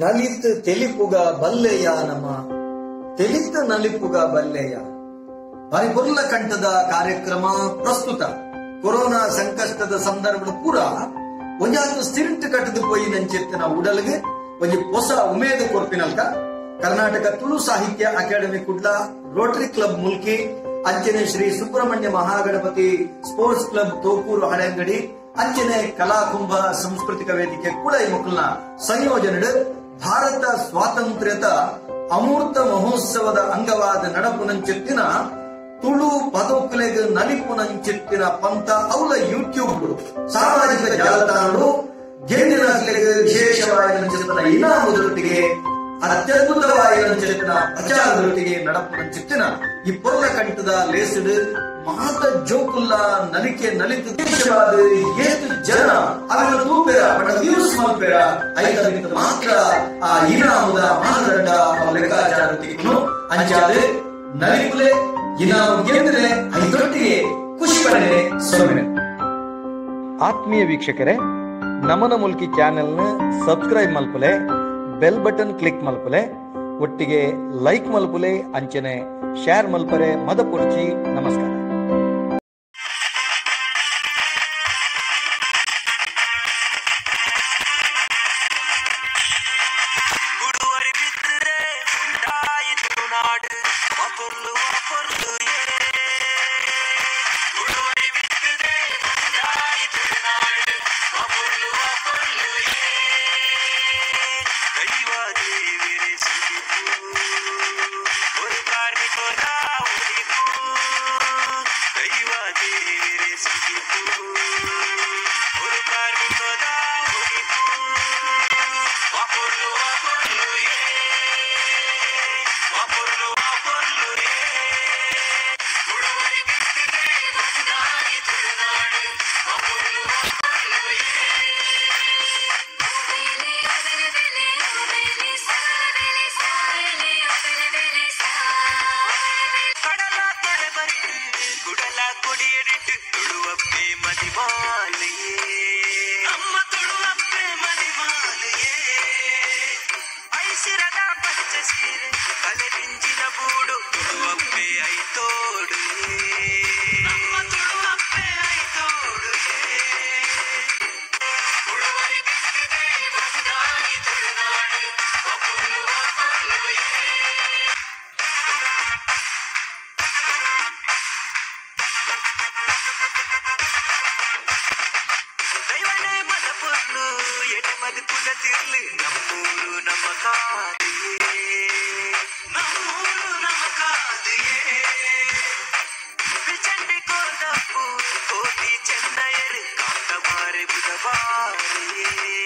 ನಲಿತ್ ತೆಲಿಪುಗ ಬಲ್ಲೆಯ ನಮ ತೆಲಿತ ನಲಿಪುಗ ಬಲ್ಲೆಯ ಬಾರಿ ಕಂಠದ ಕಾರ್ಯಕ್ರಮ ಪ್ರಸ್ತುತ ಕೊರೋನಾ ಸಂಕಷ್ಟದ ಸಂದರ್ಭದ ಪೂರ ಒಂಜಾತು ಸ್ಥಿರಂಟು ಕಟ್ಟದು ಪೋಯಿ ನಂಚೆತ್ತಿನ ಉಡಲ್ಗೆ ಒಂಜಿ ಹೊಸ ಉಮೇದು ಕೊರ್ಪಿನಲ್ಕ Karnataka Tulu Sahitya academy Kudla, rotary club Mulki, ಅಂಚನೆ ಶ್ರೀ ಸುಬ್ರಹ್ಮಣ್ಯ ಮಹಾಗಣಪತಿ ಸ್ಪೋರ್ಟ್ಸ್ ಕ್ಲಬ್ ತೋಕೂರು ಹಳೆಂಗಡಿ, ಅಂಚನೆ ಕಲಾಕುಂಭ ಸಾಂಸ್ಕೃತಿಕ ವೇದಿಕೆ ಕುಳೈ ಮುಕುಲ್ನ ಸಂಯೋಜನೆ ಭಾರತ ಸ್ವಾತಂತ್ರ್ಯದ ಅಮೂರ್ತ ಮಹೋತ್ಸವದ ಅಂಗವಾದ ನಡಪುನಂಚೆತ್ತಿನ ತುಳು ಪದೋಕುಲೆಗ್ ನಲಿಪುನಂಚೆತ್ತಿನ ಪಂತ ಅವಲ ಯೂಟ್ಯೂಬ್ ಸಾಮಾಜಿಕ ಜಾಲತಾಣಗಳು ಗೆಂದಿನ ವಿಶೇಷವಾದ ಇನಾಮುದೊಟ್ಟಿಗೆ ಅತ್ಯದ್ಭುತವಾದ ಪ್ರಚಾರದೊಟ್ಟಿಗೆ ನಡಪುನಂಚೆತ್ತಿನ ಈ ಪೊರ್ಲ ಕಂಠದ ಲೇಸಿಡು ಮಾತ ಜೋಕುಲ್ಲ ನಲಿಕೆ ನಲಿತು ದೇಶವಾದ ಏತು ಜನ ಅವರ ತೂಪೆರ ಬಡ ವ್ಯೂಸ್ ಮಲ್ಪೆರ ಐತ ಮಾತ್ರ ಆ ಇನಾಮುದ ಮಾನದಂಡ ಲೆಕ್ಕಾಚಾರ ಅಂಚಾದ ನಲಿಪುಲೆ ಇನಾಮು ಗೆದ್ದರೆ ಐದೊಟ್ಟಿಗೆ ಖುಷಿ ಪಡೆನೆ ಸೊನ್ನೆ. ಆತ್ಮೀಯ ವೀಕ್ಷಕರೇ, ನಮನ ಮುಲ್ಕಿ ಚಾನೆಲ್ನ ಸಬ್ಸ್ಕ್ರೈಬ್ ಮಲ್ಪುಲೆ, ಬೆಲ್ ಬಟನ್ ಕ್ಲಿಕ್ ಮಲ್ಪುಲೆ, ಒಟ್ಟಿಗೆ ಲೈಕ್ ಮಲ್ಪುಲೆ, ಅಂಚನೆ ಶೇರ್ ಮಲ್ಪರೆ ಮದಪುರ್ಚಿ. ನಮಸ್ಕಾರ. Bye.